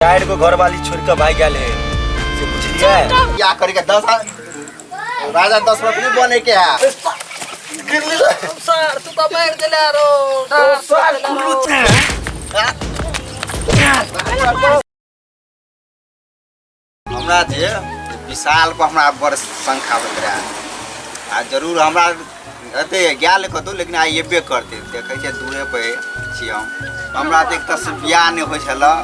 चारि गो घरवाली छोड़ि कऽ भागि गेल है से बुझलियै। बियाह करे के 10 राजा दशरथ नहीं बने के है। सर तू तो मार देले रो। सर कुल्लू छै। हमरा जे विशाल पर हमरा बड़ शंका होइत रहे आ जरूर हमरा एते गेल कतहु, लेकिन आइ एबे करतै। देखै छियै दूरे पर छी हम। हमरा तऽ एक तऽ से बियाह नहि होइ छलै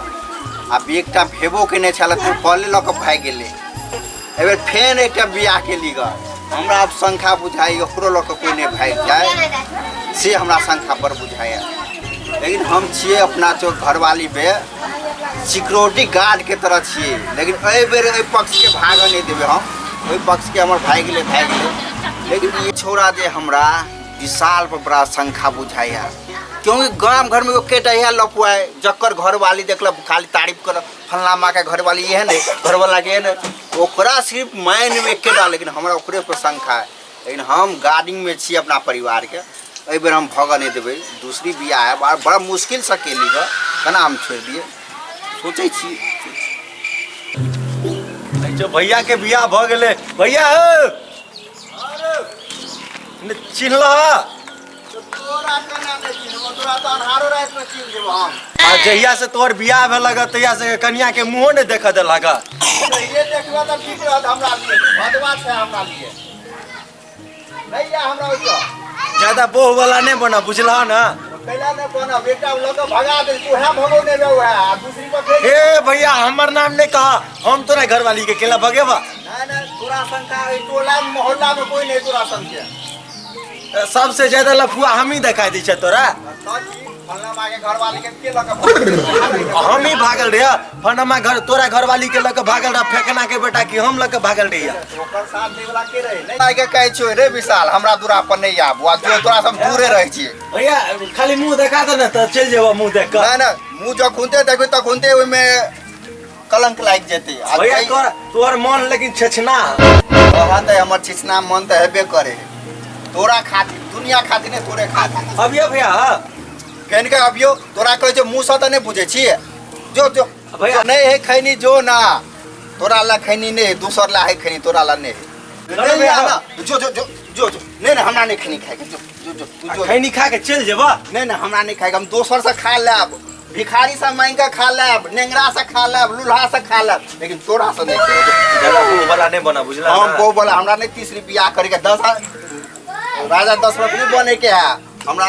आ एकटा भेबो केने छलै तऽ फले लऽ कऽ भागि गेलै। एहिबेर फेर एकटा बियाह केली गऽ, हमरा आब शंका बुझाइ ओकरो लऽ कऽ कोइ नहि भागि जाय, से हमरा शंका बड़ बुझाइए। लेकिन हम छियै अपना चो घरवाली पे सिक्योरिटी गार्ड के तरह छियै, लेकिन एहिबेर एहि पक्षके भागऽ नहि देबै हम। ओहि पक्षके हमर भागि गेलै भागि गेलै। लेकिन ई छौड़ा जे हमरा विशाल पर बड़ा शंका बुझाइए, क्योंकि गाम घरमे एगो केटा इएह लफुआ है जकर घरवाली देखलक खाली तारीफ करल, फल्लाँ माँके घरवाली एहन है, घरवालाके एहन है, ओकरा सिर्फ माइंडमे एकेटा, लेकिन हमरा ओकरे पर शंका है। लेकिन हम गार्डिंगमे छी अपना परिवारके, एहिबेर हम भगऽ नहि देबै। दूसरी बियाह है, बड़ा मुश्किलसँ केली गऽ, केना हम छोड़ि दियै, सोचै छी। जो भैया के बियाह भऽ गेलै। भैया हो चिन्हलह? तोरा केना नहि चिन्हबौ, तोरा तऽ अन्हारो रातिमे चिन्ह जेबौ हम। आ जहिया से तोहर बियाह भेलक तहिया से कनिया के मुँहो नहि देखऽ देलक। जहिये देखबऽ तऽ ठीक रहत हमरा लिए, तू भदवा छै हमरा लिए। नहि या हमरा ओतऽ ज्यादा बोह वाला नहि बना, बुझलह ना? कैला नहि बनब, एकटा लऽ कऽ भगा दे, तू उएह भगौने रह उएह आ दूसरी पर फेर। हे भैया हमर नाम नहि कह, हम तोरा घरवाली के केला भगेबा। नहि नहि, तोरा शंका एहि टोला मोहल्ला में कोई नहीं तोरा शंका। सबसे ज्यादा लफुआ हम ही दिखाई दै छै तोरा। फल्ला माँ के घरवाली के के लऽ कऽ हम ही भागल रहिया फन्नमा घर, तोरा घरवाली के लऽ कऽ भागल रह फेकना के बेटा, की हम लऽ कऽ भागल रहिया? ओकर साथ दै वाला के रहे? नहि के कहै छियौ रे विशाल, हमरा दूरा पर नहि आबू आ जो तोरा सब दूरे रहै छियै। भैया खाली मुँह देखा दे ने तऽ चलि जेबऽ मुँह देख कऽ। नहि नहि, मुँह जखुनते देखबै तखुनते ओहिमे कलंक लागि जेतै। आ भैया तोहर मन लेकिन छेछना हाँ तऽ हमर छिछना मन तऽ हेबे करे, तोरा खातिर, दुनिया खातिर नहि, तोरे खातिर। अबियो भैया? हाँ केन के अबियो, तोरा कहै छै मुँह से तऽ नहि बुझै छियै। जो जो भैया। नहीं है खैनी, जो ना तोरा ला खैनी नहीं है, दोसर ला है खैनी, तोरा ला नहीं है। नहीं नहीं भैया। ना जो जो जो जो जो नहीं नहीं, हमरा नहीं खैनी खाएके, जो जो जो तू जो खैनी खा के चलि जेबऽ। नहीं नहीं, हमरा नहीं खाएके, हम दोसर से खा लेब, भिखारी से मांगि के खा लेब, नेंगरा से खा लेब, लूल्हा से खा लेब, लेकिन तोरा से नहीं खेबै। ज्यादा बोह वाला नहीं बना, बुझला हम ना? बोह वाला हमरा नहीं तीसरी बियाह करे के, 10 राजा दशरथ नहीं बने के है हमरा,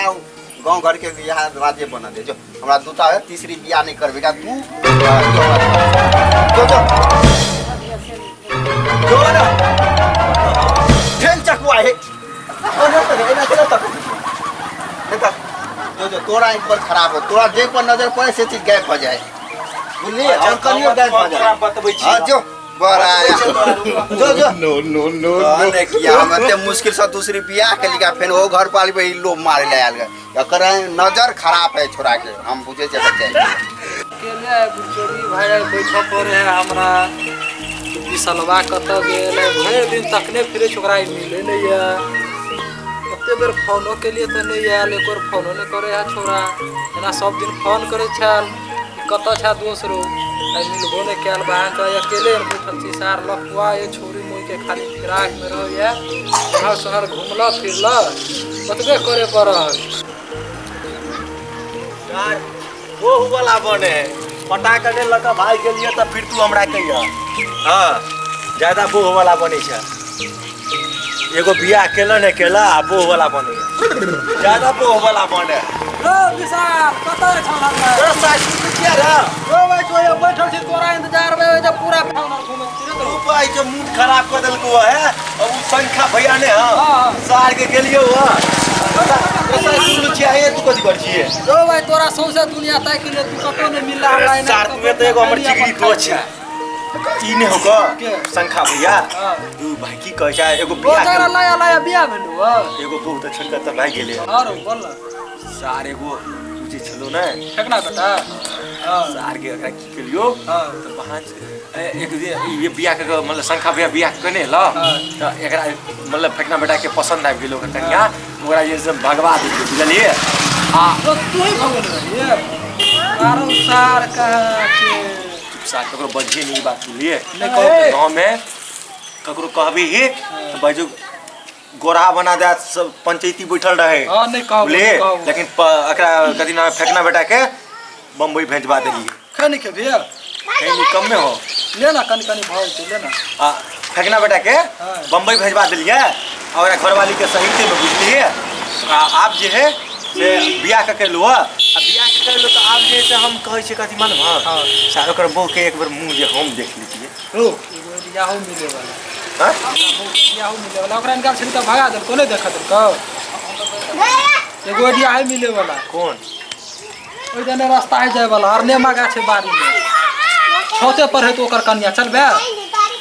गांव घर के यहाँ राज्य बना दे। जो हमरा दूटा है, तीसरी बियाह नहीं करबे का तू। जो जो जो ना फेन चकुआ है एना केना तक नहीं तक। जो जो तोरा एक पर खराब हो, तोरा जे पर नजर पड़े से चीज गायब हो जाए, बुझलिए? अच्छा, हम कनियो गायब हो जाए। तोरा बतबै छी। हाँ जो बड़ा आया। जो जो No, no, no, तहन ने किया हम एते मुश्किल से दूसरी बियाह के लिखा, फेन ओ घर पर आबि लोभ मारे ले आयल गए। एकर नजर खराब है छोरा के, हम बुझे छै बच्चा के। अकेले चोरी भाई बैठऽ पड़े है हमरा। विशलवा कतऽ गेल है? भरि दिन तकने फिरे छै, ओकरा मिले नहि यऽ। कते बेर फोनो केलियै तऽ नहि आयल, एक बेर फोनो नहि करे है छोरा। एना सब दिन फोन करै छल, कतऽ छै दोस रो, आइ मिलबो नहि कयल। बहन तऽ अकेले बैठल छी। सार लफुआ ये छौरी मुइके खाली फिराकमे रहैए, शहर शहर घुमलक फिरलक, ओतबे करे पड़ल। यार बोह वाला बने है, पटा के नहि लऽ कऽ भागि गेलियै तऽ फिर तू हमरा कहिया। हाँ ज्यादा बोह वाला बनै छै, एगो बियाह केला नहि केला आ बोह वाला बनै, ज्यादा बोह वाला बने। रो विशाल कतऽ छौ हमरा? तोरा सासुर किया रह? रो भाई जो बैठल छी तोरा इंतजार में, जे पूरा खाना घुमैत फिरैत तू रहू। भाई के मूड खराब कऽ देलकौ है। अब उ शंखा भैया ने हाँ, हाँ। सार के गेलियौ हँ। तोरा सासुर छियै, तू कथी करै छियै? रो भाई तोरा सौंसे दुनिया ताकि ले, तू कतौ नहि मिलला हमरा। एना सार तू तऽ एगो हमर जिगरी दोस्त छै, ई नहि हो के? शंखा भैया। हाँ। तू भाई की कहै छै, एगो ओ बियाह जरा लाया लाया बियाह भेलौ हँ? एगो बहु तऽ छोड़ि कऽ तऽ भागि गेलै। हँ रौ बोल न। सार एगो उ जे छलौ ने ठेकना बेटा। हाँ सार के एकरा की केलियौ? हाँ। तऽ बहान एक दिन ये बियाह के मतलब शंखा भैया बियाह के ने ल हाँ। तऽ एकरा मतलब फेकना बेटा के पसंद आबि गेल ओकर कनिया, ओकरा जे से भगवा देलियै, बुझलियै? आ तो तू ही भगोल रहिए आरो सार कहाँ के। साल ककरो बजिए नहीं बात बुझलिए। नहीं कहब। गाँव में ककरो कहबी ही तो बाजू गोरा बना दे, सब पंचायती बैठल रहे। हाँ नहीं कहब। बुझलिए? नहीं कहब। लेकिन एकरा कथी नाम है, फेकना बेटा के बम्बई भेजवा देलिए। खैनी के भैया कहीं कम में हो ले ना, कनी कनी भाव छै ले ना। आ फेकना बेटा के हाँ। बम्बई भेजवा देलिए और घरवाली के सहित में, बुझलिए? आ आप जे है से बियाह के केलू, आ बियाह के केलू तो आप जे है से हम कहै छियै कथी मालूम है? हाँ। सार ओकर बहू के एक बेर मुँह जे हम देख लीजिए। ओ एगो बियाहो मिले वाला। हाँ? बियाहो मिले वाला, ओकरा निकाल छली तऽ भगा देलको, नहि देखा देलको। एगो बियाह मिले वाला। कौन? ओहि दने रास्ता है जाय वाला, अरनेमा गाछ है बाड़ी में, छते पर है तो ओकर कन्या चल बे,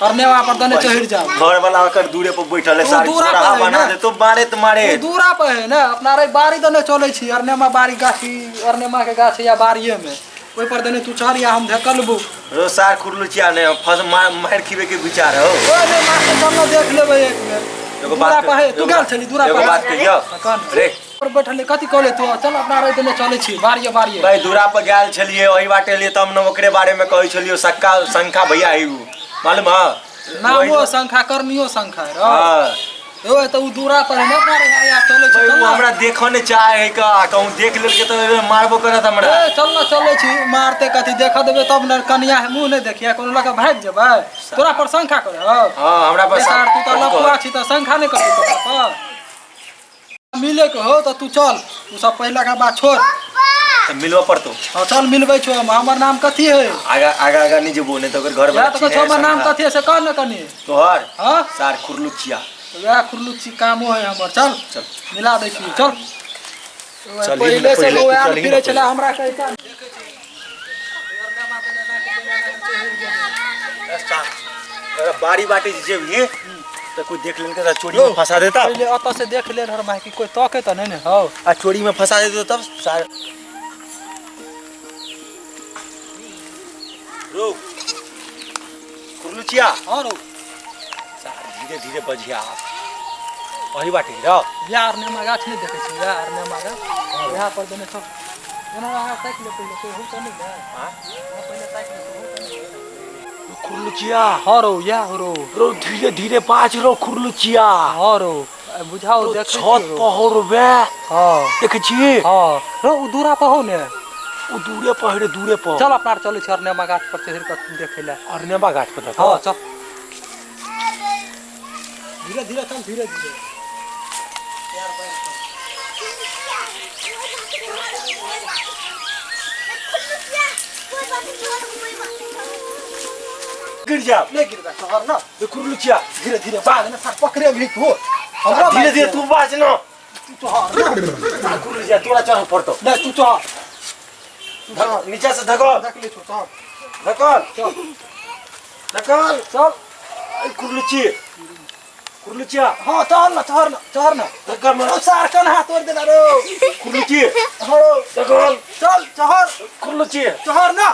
अरनेमा पर दने चढ़ जाओ। घर वाला ओकर दूरे पर बैठल है, ओ सारी दूरा गोरा पर है बना ना। दे तो मारे तो मारे। ओ दूरा पर है ना, अपना रे बाड़ी दने चले छी, अरनेमा बाड़ी गाछी, अरनेमा के गाछ या बाड़िए में, ओहि पर दने तू चढ़ या हम धकलबू। रो सार खुरलू चिया ने फस मार खिबे के विचार हो। ओए ने मार के चल ना, देख लेबै एक बेर। एगो दूरा बात पर है, तू गेल छली दूरा एगो पर? बात कहियो। हाँ, कह ने। रे पर बैठल है, कथी कहले तू? चल अपना रे दने चले छी, बाड़िए बाड़िए। भाई दूरा पर गेल छलिए, ओही बाटे एलिए त हम न ओकरे बारे में कहै छलियो, सक्का शंखा भैया है उ, मालूम है? नामो शंखा करनियो शंखा है रो। हां। ओए त उ दूरा पर है ना, अपना रे या चले छी, भाई चल उ ना। हमरा देखो ने चाहे है का, कहूं देख लेल के तो मारबो करत हमरा। ए चल ना, चले छी, मारते कथी देख देबे तब न, कन्या है मुंह नहीं देखिया, कोनो लगा भाग जेबै, तोरा पर शंखा करे हो। हां हमरा पर सार तू त लफुआ छी त शंखा नहीं करबी तोरा पर। मिले के हो त तू चल, तू सब पहिला का बात छोड़। त मिलबो पड़तो। हां चल मिलबै छो हम, हमर नाम कथी है? आगा आगा आगा नहीं जेबो, नहीं तो ओकर घर या वाला त कहै छौ हमर नाम कथी है से कह न कनी। तोहर हां सार खुरलुचिया। वएह खुरलुच्ची कामो है हमर, चल चल मिला दै छी, चल। चल, पहिले से पहिले, लोग आयल चल ही फिरै ना छलै हमरा कहै। बाड़ी बाटे जेबही तो कोई देख लेलकै त चोरी में फंसा देता। पहिले ओतऽ से देख लेल हर माय कि कोई तके त नहीं ने हौ। आ चोरी में फंसा देता तब सार रो खुरलुचिया। हां रो सार धीरे धीरे बजिया वही बाटे रहो। बिहार अरनेमा गाछ नहीं देखै छी? बिहार अरनेमा गाछ यहाँ पर देने सब एना अहाँ ताकि ले पहिले, कोई हो त नहीं ने। हां पहिले ताकि ले, कोई हो त नहीं। खुरलुचिया। हां रो या रो रो धीरे धीरे बाज रो खुरलुचिया। हां रो बुझाओ देखै छत पर हो रो बे। हां देखै छी? हां रो उ दूरा पर हो ने, उ दूरे पर रे, दूरे पर। चल अपना चलै छी अरनेमा गाछ पर चढ़ि कऽ देखै ले। अरनेमा गाछ पर देखो। हां चल धीरे धीरे चल, धीरे धीरे। गिर जा नहीं गिरबे शहर ना। खुरलुचिया धीरे धीरे बाज ना, सार पकड़े भी हो हमरा। धीरे धीरे तू बाज ना, तू चढ़ खुरलुचिया तोरा चढ़ पड़तो। नहीं तू चढ़, नीचे से धकल, धक ले छो, चढ़ धकल चल धकल चल। खुरलुची खुरलुचिया। हां चढ़ ना, चढ़ ना, चढ़ ना। धकल ना। ओ सार कन हाथ तोड़ देला रो। खुरलुची। हां धकल चल चढ़। खुरलुची चढ़ ना,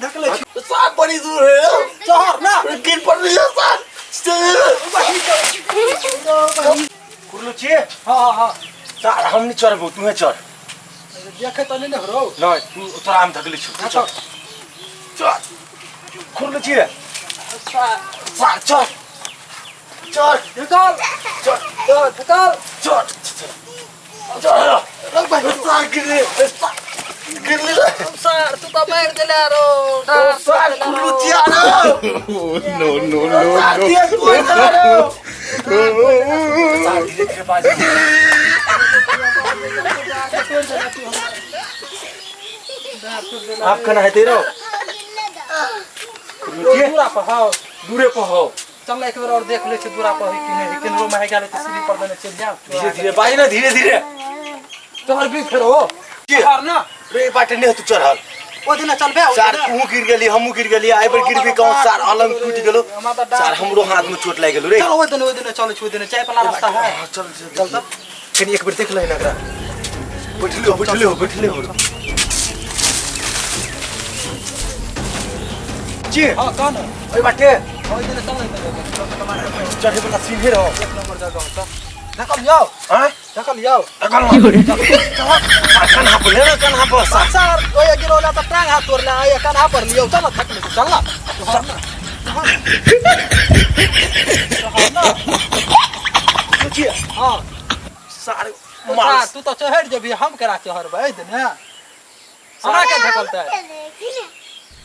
धक ले छो। सार बड़ी दूर है, चढ़ ना, गिर पड़ रही है सार। खुरलुची। हां हां हां सार हम नहीं चढ़बो, तू चढ़। देखे त नहीं ने रो। नहीं तू तोरा हम धकले छु, तू चढ़ चढ़। खुरलुची रे सार चढ़ चढ़ धकल चढ़ चढ़ धकल चढ़ चढ़। सार गिर ले, गिर ले सार, तू त मार देला रो। सार खुरलुचिया रो। No no no सार नो। तेज बोल रो। सार धीरे धीरे बाज। आप कना है तेरो दूरा पर हो, दूरे पर हो। चल एक बेर और देख ले छी दूरा पर है कि नहीं। केनरो में है गेल त सीढ़ी पर देने चल जाओ। धीरे धीरे बाज ना, धीरे धीरे तोहर भी फेर हो चढ़ ना रे बाटे नहीं तू चढ़ल। ओ दिन चलबे सार तू गिर गेली, हमहू गिर गेली, आई पर गिरबी कहूं सार अलंग टूट गेलो, सार हमरो हाथ में चोट लागि गेलो रे। चल ओइ दिन, ओइ दिन चलै छी, ओइ दिन चाय वाला रास्ता है। चल चल चल तब कनी एक बेर देख ले ना एकरा। बैठले हो, बैठले हो, बैठले हो जी। हां कह न ओइ बाटे ओइ दिन चल चढ़े वाला सीधे रहो, एक नंबर जगह हो। चल धकल जाओ। हां धकल जाओ, धकल कन्हा पर ले ना, कन्हा पर सार ओए गिरोला त टांग हाथ तोड़ला, आय कन्हा पर लियो। चल थक ले, चल ना। देखिए हाँ सारे तो माल तू तो चढ़ जेबही, हम केना चढ़बै ने? हमरा के धकलतै?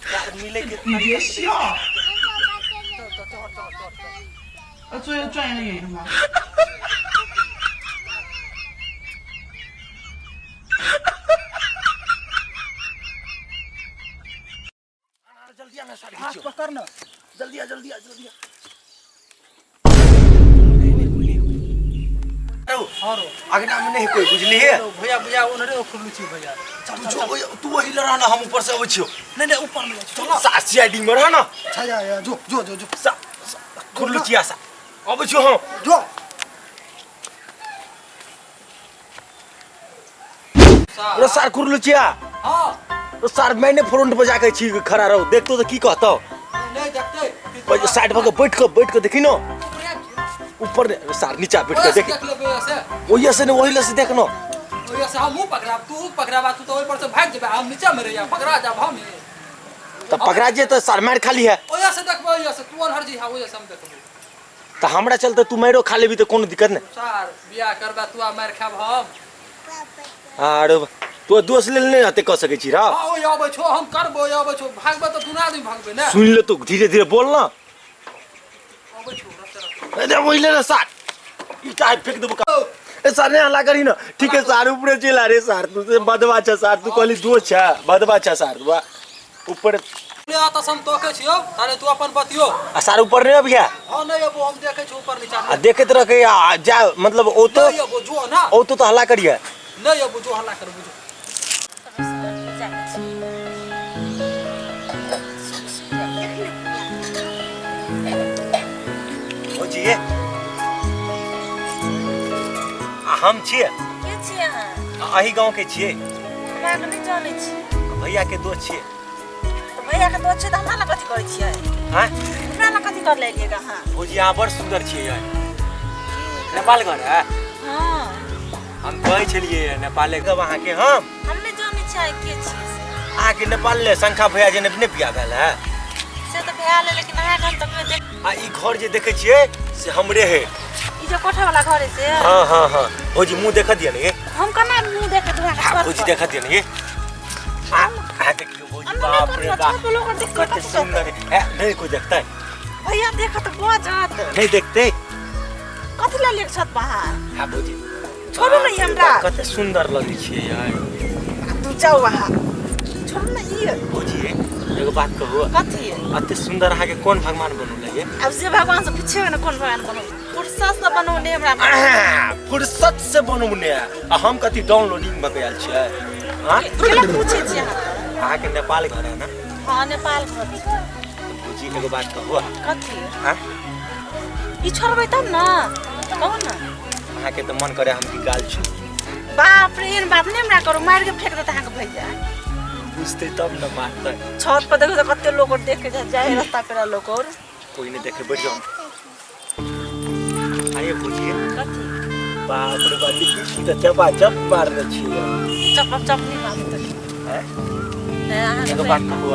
सार मिले के 作业专业的原因吗？ जल्दी आना सार हाथ घिचियो। पकड़ न। जल्दी आ, जल्दी आ, जल्दी आ। हाँ रो। अगना में नहीं कोई, बुझलिए? भैया भैया ओनरे खुलू छी भैया। तू जो तू वही लड़ा ना, हम ऊपर से अबै छियो। नहीं नहीं, ऊपर में जाइ छी, चल। सा सीआईडी में रह ना। अच्छा, जा जा, जो जो जो जो। सा खुलू छिया सा अबै छियो हम। जो रो सार खुरलू छिया। हाँ। रो सार मैंने फ्रंट पर जाके छी खड़ा रहो, देखतो तो की कहतो। नहीं देखते। साइड पर बैठ के, बैठ के देखी न ऊपर ने, सार नीचा बैठ के देख। देख लेबै से। ओहिया से ने, ओहि से देख न। ओहिया से हमहूँ पकड़ाब, तू पकड़ाबा, तू तो ओहि पर से भागि जेबे, हम नीचा में रहिया, पकड़ा जाब हम। त पकड़ा जे त सार मार खाली है। ओहिया से देखबै, ओहिया से तू अनहर जी, हाँ ओहिया से हम देखबै। त हमरा चलते तू मारो खा लेबी त कोनो दिक्कत नहीं। सार बियाह करबा तू आ मार खाब हम। आरो तू दोस्त लेल नहीं हते क सकै छी रा। हाँ ओहि अबै छो, हम करबो, ओहि अबै छो, भागबे त दुना आदमी भागबे ने। सुन ले तू, धीरे धीरे बोल ना। अबै छो, रस्ते रस्ते। अरे ओहि ले ना सार, ई काय फेंक देबो का? ए सार ने हल्ला करी ना। ठीक है सार, ऊपरे चल आ रे सार, तू से बदवा छ सार, तू कहली दोस्त छ, बदवा छ सार, तू ऊपर ले आ त हम तोके छियो, तारे तू अपन बतियो। आ सार ऊपर नहीं अबिया? हाँ नहीं अबो, हम देखे छो ऊपर नीचा। आ देखत रह के आ जा, मतलब ओ तो नहीं अबो, जो ना। ओ तो हल्ला करिए। नहीं अबो, जो हल्ला कर बुझो। ओ जी आ हम छिए। के छियै अहाँ? अही गांव के छिए। हमरा के नहीं जानै छी। भैया के दोस्त छिए। तऽ भैया के दोस्त छियै तऽ हमरा लग कथी करै छियै? हाँ? हमरा लग कथी कर लेलियै अहाँ? भौजी अहाँ बड़ सुंदर छियै यार। नेपाल घर है? हाँ। हम कहै छलियै नेपाले के अहाँ के हम। हम नहीं जानै छियै के छियै से। अहाँ के नेपाल ले शंखा भैया जे ने बियाह भेल है। से तऽ भेल है, लेकिन अहाँ के हम तऽ कहियो देख। आ ई घर जे देखै छियै से हमरे है। ई जे कोठा वाला घर है से? हाँ हाँ हाँ। भौजी मुँह देखा दिया ने? हम केना मुँह देखे तोरा? हाँ भौजी देखा दिया ने? आ आ देखियो भौजी, बाप रे बाप, कते सुंदर है। नहीं कोई देखता है भैया, देखत बजत। नहीं देखते। कथी ले लेके छत बाहर? हाँ भौजी छोड़ू ने हमरा। कते सुंदर लगै छियै यार। तू जाउ वहाँ, छोड़ू ने ई। भौजी एगो बात कहू? कथी? अते सुंदर अहाँ के कौन भगवान बनौले ये? अब से भगवान से पूछियो ने कौन भगवान बनौले। फुर्सत से बनौने हमरा। फुर्सत से बनौने आ हम कथी डाउनलोडिंग भऽ गेल छियै? हां केना पूछै छियै अहाँ? अहाँ के नेपाल घर है ना? हां नेपाल घर छै। भौजी एगो बात कहू? कथी? हां ई छोड़बै तब ना, कहू ना। अहाँ के त मन करे हम की गाल छु। बाप रे, एहन बात नहीं हमरा करू, मार के फेंक देत अहाँ के भैया। बुझते तब न मारते। छत पर देखो तो कते लोग और देख के जाए रास्ता पे लोग और। कोई नहीं देखे, बैठ जाओ। आइए भौजी। कथी? बाप रे बाप, की त चपा चप मार दे छियै। चप चप नहीं मारते हैं? नहीं, अहाँ एगो बात कहू?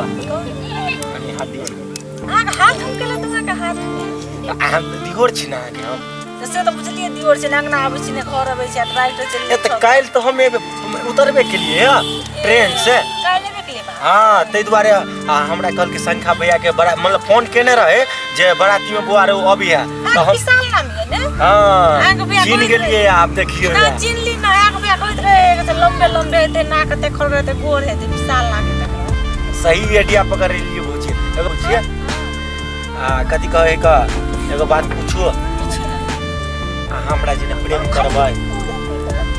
कनी हाथ दियौ। अहाँ के हाथ हम केले त अहाँ के हाथ अहाँ दिगोर छी ना अहाँ के हम। से तो बुझलिए दियोर छै, अंगना आबै छी ने घर आबै छी, राइट चलि। ए त काल्हि त हम उतरबे केलिए ट्रेन से। काल्हि एबे केलिए? हाँ ताहि दुआरे हमरा कहलकै शंखा भैया के बड़ा मतलब फोन केने रहे जे बराती में बुआ रहो अभी है। तो हम विशाल नाम है ने? हाँ चिन्ह गेलिए आप, देखियो ना चिन्हली ना। अहाँ के भैया कहैत रहे से लंबे लंबे हेतै, नाक एते खड़गर हेतै, गोर हेतै, विशाल नाम हेतै। सही आइडिया पकड़ लेलिए भौजी। एगो भौजी आ कथी कहै का एगो बात पूछू? हमरा जे प्रेम करबै।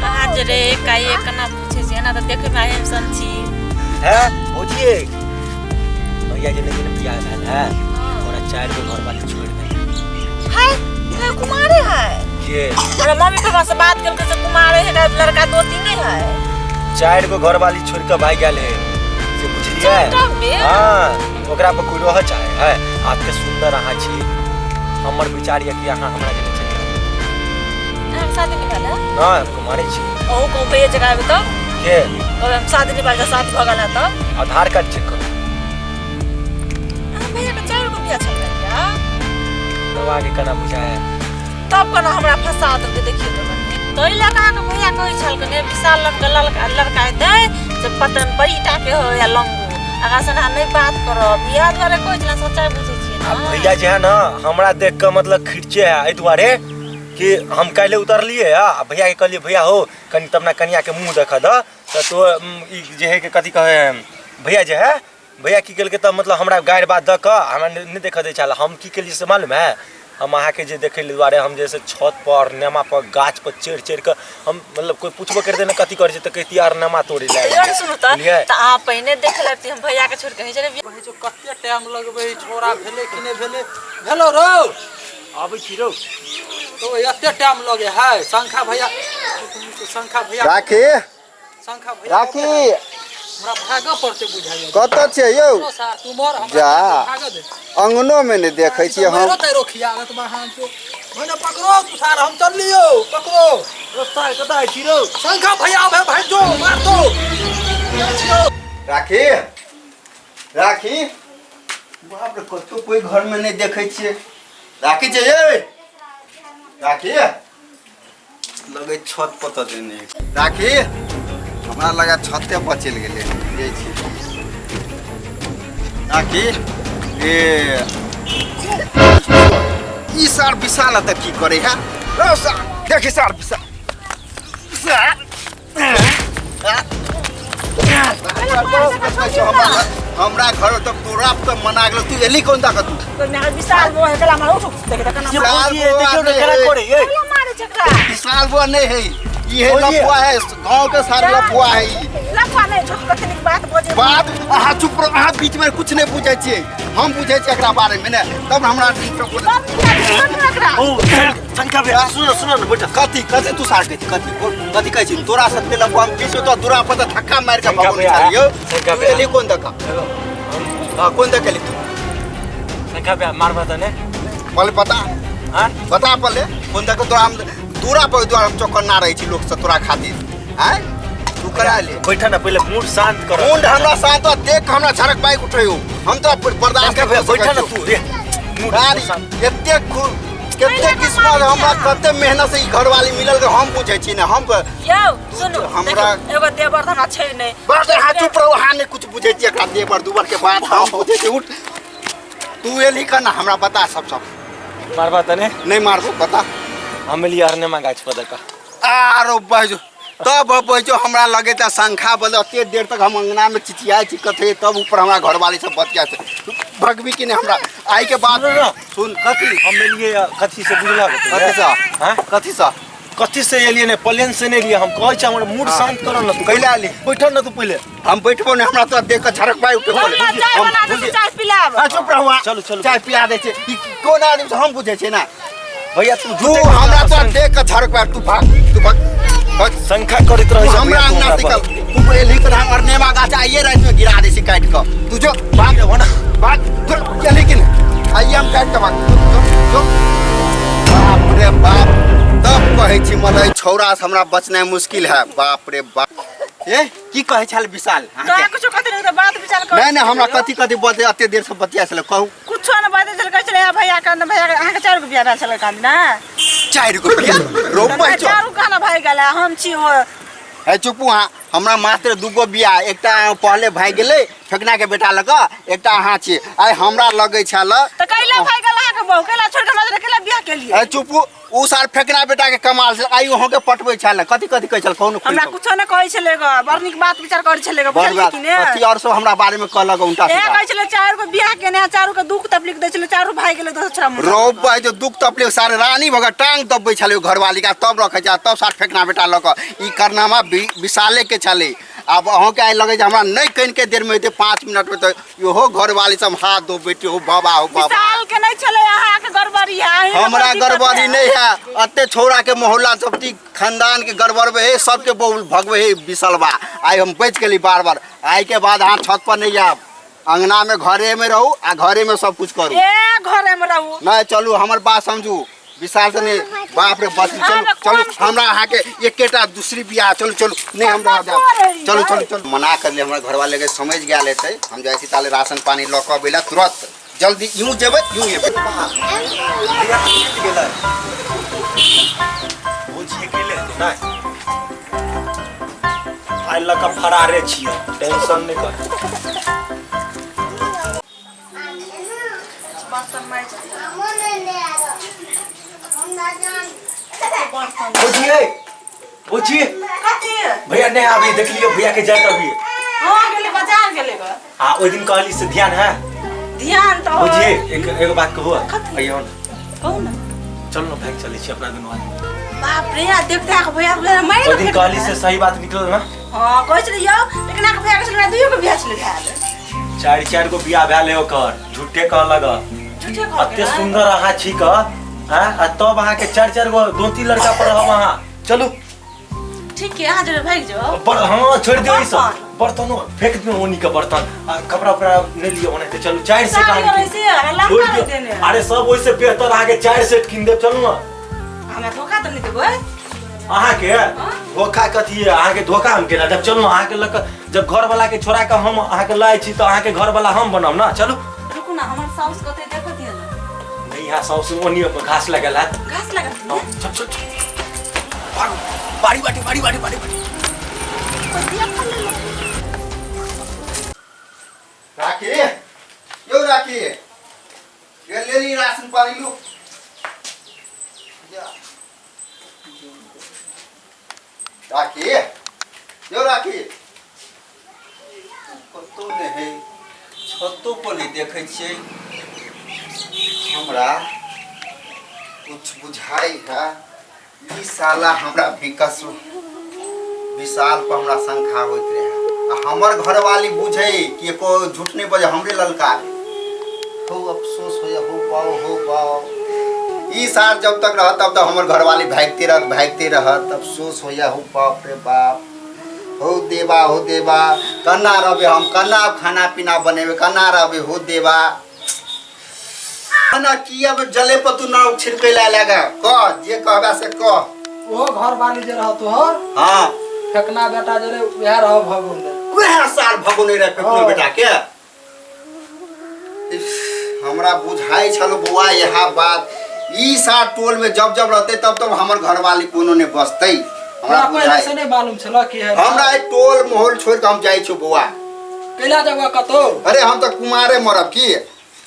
अहाँ जे रे एकाएक केना पूछै छी? एना तऽ देखै मे हेमसन छी। हैं भौजी भैया जे ने बियाह भेल है, ओकरा 4 गो घरवाली छोड़ दे है। ये कुमारे है के? हमरा मम्मी पापा से बात करके से कुमारे है, लड़का 2-3 नहीं है। 4 गो घरवाली छोड़ के भाग गेल है से बुझलिए? हां ओकरा पर कोई रह चाहे है। आपके सुंदर अहाँ छी, हमर विचार ये कि अहाँ हमरा जे चलि। हम शादी नहीं भेल है? ना हम कुमारे छी। अहूँ कहू भैया जगह आबे तब के? कहबै हम शादी नहीं भेल, साथ भऽ गेल है तब आधार कार्ड चेक करू। अहाँ भैया के अहाँके केना बुझाय तब केना हमरा फंसा देलकै देखियौ तऽ ताहि लए कऽ अहाँके भैया कहै छलखिन हे विशाल लड़का लड़का लड़का हेतै से पतन बड़ी टाके हो या लंगू अहाँ से अहाँ नहि बात करब इएह दुआरे कहै छलै सच्चाइ बुझै छियै आ ने भैया जे है ना हमरा देख कऽ मतलब खिरचे है एहि दुआरे कि हम काल्हि उतरलियै आ भैया के कहलियै भैया हो कनि तब ना कनिया के मुँह देखऽ दऽ तऽ तो ई जे है के कथी कहै है भैया जे है भैया की केलकै तऽ मतलब हमरा गारि बात दऽ कऽ हमरा नहि देखऽ दै छल हम की केलियै से मालूम है हम अहाँके जे देखै लए दुआरे हम जे से छत पर नेमा पर गाछ पर चढ़ि चढ़ि कऽ हम मतलब कोइ पुछबो करतै ने कथी करै छै तऽ कहितियै आर नेमा तोड़ै लए तैयो ने सुनू तऽ बुझलियै तऽ अहाँ पहिने देख लेती हम भैया के छोड़ि कऽ चले कहै छौ कते टाइम लगबै छोरा भेलै कि नहि भेलै भेलो रौ आबै छी रौ तो एते टाइम लगे है शंखा भैया शंखा भैया राखी शंखा भैया राखी हमरा भागऽ पड़तै बुझाइया कतऽ छियै यौ सार तू मर हमरा जा। भागऽ दे अंगनोमे नहि देखै छियै हम मारो तारो खिया रत महान तो मैंने पकड़ो तू सार हम चल लियो पकड़ो रस्ता कतऽ छी रौ शंखा भैया आबे भाई जो मार दो राखी राखी बाप रे कतौ कोइ घरमे नहि देखै छियै राखी छै यै राखी लगै छत पर तऽ देने राखी हमरा लगा छते पर चलि गेलै जाइ छी राखी ए ई सार विशाल एतऽ की करै है रौ सार देखी सार विशाल सार हमरा घर तऽ तोरा तऽ मना गेल तू एली कोन दऽ तू विशाल बो है कला मार उठो देख देख केना ये विशाल भौजी है, देखियौ ने केना बौआ करै यै कला मारे छै एकरा विशाल बुआ नहीं है ई है भौजी। लफुआ है गांव के सारे लफुआ है ई लफा नहि झूठ कते नीक बात बजे बात अहाँ चुप रहो अहाँ बीच में कुछ नहीं बुझै छियै हम बुझै छियै एकरा बारे में ने तब हमरा डिस्टर्ब बोले बम निकाल दे एकरा ओ शंखा भैया सुन सुन ने बैठ कथी कथी तू सार कहै छी कथी बोल कथी कहै छी तोरा सत्ते लफुआ हम बीच में तो दूरा पर तऽ धक्का मारि के शंका भगौने भैया, छलियौ शंका तू भैया। एली कोन दका हाँ कोन दका एली तू शंखा भैया मारबा तऽ ने पहले बता हाँ बता पहले कोन दका तोरा हम दूरा पर द्वार हम चौकन्ना रहै छी लोक से तोरा खातिर आँय तू करा ले बैठ ना पहिले मूड शांत कर मुंड हमरा शांत हो, देख हमरा झड़क बाइक उठैयो हम तो बर्दाश्त शंखा भैया नहीं बैठ ना कर तू रे मूड यार शांत एते कते किस्मत हमरा कते मेहनत से ई घरवाली मिलल के हम पूछै छी ने हम यौ सुनू हमरा- देखियौ, एगो देवर तऽ हमरा छै नहि बस अहाँ चुप रहू अहाँ नहि कुछ बुझै छी एकरा देवर दुबर के बात हम बुझै छी उठ तू एलही कना हमरा बता सब सब मारबा तऽ ने नहीं मारबो बता हम एलियै अरनेमा गाछ पर दऽ कऽ आरो बजो तब बजो हमरा लगे तऽ शंखा बजे एते देर तक हम अंगना में चिचियाइ छी कथे तब ऊपर हमरा घरवाली सब बतिया छै भगबी कि नहीं हमरा आई के बाद सुन न। सुन कथी हम एलियै कथी से बुझलक कथी से हाँ कथी से कथी से एलियै ने प्लेन से नहीं एलियै हम कहै छी हमर मूड हाँ। शांत कर न तू कैला एली? बैठ न तू पहिले हम बैठबो नहीं हमरा तो देख के झड़क पाई उठे चल ना, चाय बना दे चाय पिलाब हाँ चुप रहू अहाँ। चलू, चलू। चाय पिया दै छै ई कोन आदमी से हम बुझै छियै ना भैया तू तू हमरा तो देख के झड़क पाई तू भाग तू भाग भाग। शंखा करैत रहै तू छै हमरा भैया, तू अंगना हमरा से पर। निकल तू एलही तऽ हम अरनेवा गाछ आइए राति में गिरा दै छी काटि कऽ तू जो भाग भाग जो एलही कि नहि आइए हम काटि कऽ भाग जो, जो, जो। बाप रे बाप तब कहै छी मतलब छौड़ा से हमरा बचनाइ मुश्किल है बाप रे बाप ए की कहै छल विशाल तोरा अहाँके? कुछो कथी नहि तऽ बात विचार कर नहि नहि हमरा कथी कथी बते एते देर से बतिया छलै कहू कुछो ने बाजै छलै कहै छलै भैया के भैया के अहाँके चारि गो बियाह भेल छलै कान ना चारि गो बिया रोपै छौ चारू कहना भागि गेलै हम छी हो है चुपू अहाँ हमरा मात्र दूगो बियाह एकटा पहले भागि गेलै फेकना के बेटा लग एकटा अहाँ छी आइ हमरा लगै छल तऽ कैला भागि गेल अहाँके बहू कैला छोड़ि कऽ हमरा कैला बियाह केलियै है चुपू उ साल फेकना बेटा के कमाल छल आइ अहूँ के पटबै छल कथी कथी कहै छल कहू ने हमरा कुछो नहि कहै छलै ग बड़ नीक बात विचार करै छलै ग बड़ बुझलियै बात कि ने कथी और सब हमरा बारे में कहलक उनटा ए सीधा कहै छलै चारि गो बियाह केने आ चारू के दुख तकलीफ दै छलै चारू भागि गेलै दोसर छोरा मुँह रोप है जो दुख तकलीफ सारे रानी भगत टांग दबबै छलै घरवाली के तब रखै छै तब सार फेकना बेटा लऽ कऽ ई करनामा विशाले के छलै आब अहूँके आइ लगै छै हमरा नहि कनिके देरमे हेतै 5 मिनटमे तऽ इहो घरवाली सब हाथ धो बेटी हो बाबा हो बाबा विशाल के नहि छलै अहाँके गड़बड़ी है अहीं के हमरा बड़ दिक्कत गड़बड़ी है। नहीं है अते छौड़ा के मोहल्ला सब ती खानदान के गड़बड़बे है सबके बहु भगवे है विशलबा आइ हम बचि गेली बार बार आइ के बाद अहाँ छत पर नहीं जायब अंगना में घरे में रहू आ घरे में सब कुछ करू ए घरे में रहू नहीं चलू हमर बात समझू विशाल से नहीं बाप रे बस चलू अरे चलू कौन- हमरा अहाँ के एकेटा दूसरी बियाह चलू चलू नहीं हमरा कौन रही जायब चलू भाई? चलू चलू मना कर ले हमरा घरवाले के समझ गेल हेतै हम जाइ छी ताले राशन पानी लऽ कऽ अबै लए तुरंत जल्दी यूं जेबै यूं एबै। भैया मिल गेलै। भौजी अकेले हेतै नहि? आइ लऽ कऽ फरारे छियै, टेंशन नहि कर। भौजी भौजी भैया नहीं आबी, देख लियो भैया के जाए कभी। हाँ गेलै बाजार गेलै ग। आ ओहि दिन कहली से ध्यान है? ध्यान तो भौजी एक एगो बात कहू? कथी? अइयो न। कहू ना। चल न भाग चलै छी अपना दुनू आदमी। बाप रे, आ देखते आके भैया भैया मारि ओहि दिन कहली से सही बात निकलल ना? हाँ कहै छलै यौ, लेकिन आके भैया के छलै दुइयो के बियाह छलै भेल। चारि चारि गो बियाह भेल है ओकर, झूठे कह लग। झूठे कह अते सुंदर अहाँ छी क, हाँ? आ तब अहाँ के चारि चारि गो दो तीन लड़का पर रहब अहाँ। चलू। ठीक है, अहाँ जरे भागि जाओ। पर हाँ छोड़ दियो ई सब। बर्तनो फेंक दियो ओनी के बर्तन। आ कपड़ा उपड़ा नहीं लियो ओनाहिते चलू 4 सेट साड़ी अहाँ और ऐसे लड़का छोड़ नहीं दियो। देने। अरे सब ओइसे बेहतर अहाँ के 4 सेट किन देब, चलू ना। हमरा धोखा तऽ नहि देबै। अहाँ के धोखा कथी है? अहाँ के धोखा हम केना देब? चलू अहाँ के लग जब घर वाला के छोड़ा के हम अहाँ के लाए छी तो अहाँ के घर वाला हम बनाब ना। चलू। रुकू ना, हमर साउस कतै देखत है ना। नहीं, यहाँ साउस ओनी घास लगल है। घास लगल है? चल चल चल। भागो। बाड़ी बाटी बाड़ी बाटी बाड़ी बाटी। राखी यो राखी ये ले ली राशन पानी लू। राखी यो राखी कतौ नहि है, छतो पर नहि देखै छियै। हमरा कुछ बुझाइ है ई साला हमरा विकस विशाल पर हमरा शंका होइत रहे आ हमर घरवाली बुझै कि एको झूठ नहीं बजे, हमरे ललकार हो अफसोस होया हो पाओ हो पाओ। ई साल जब तक रहत तब तक हमर घरवाली भागते रहत भागते रहत। अफसोस होया हो बाप रे बाप, हो देवा हो देवा, कन्ना रहबे हम, कन्ना खाना पीना बनेबे, कन्ना रहबे हो देवा। खाना की अब जले पर तू नाव छिड़के ला लगा कह जे कहबा से कह। ओहो घरवाली जे रह तोहर, हाँ फेकना बेटा जे रे वएह रह भगोन रे। वएह साल भगोन रे फेकना बेटा के। हमरा बुझाई छल बौआ यह बात, ई साल टोल में जब जब रहते तब तब हमर घरवाली कोनो ने बसतै। हमरा पहिले से नहीं मालूम छल कि है। हमरा ई टोल माहौल छोड़ के हम जाइ छु बौआ। कैला जगह कतौ? अरे हम तो कुमारे मरब की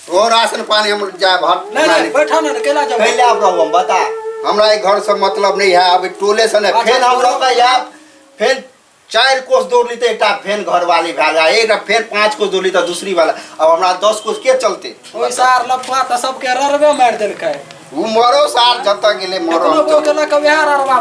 ओ राशन पानी हम जाय भट। नहीं नहीं बैठा ना, कैला जगह कैला रहब हम बता। हमरा ई घर से मतलब नहीं है, अब टोले से नहीं। फेन हम रहबै आब, फेन 4 कोस दौड़ ली तो एकटा फेन घरवाली भए जाय, एकटा फेन 5 कोस दौड़ ली तो दूसरी वाला। अब हमरा 10 कोस के चलते। ओइ सार लफुआ त सबके ररबे मारि देलकै। उ मरो सार जतऽ गेलै मरो। अपनो बो के लऽ कऽ वएह ररबा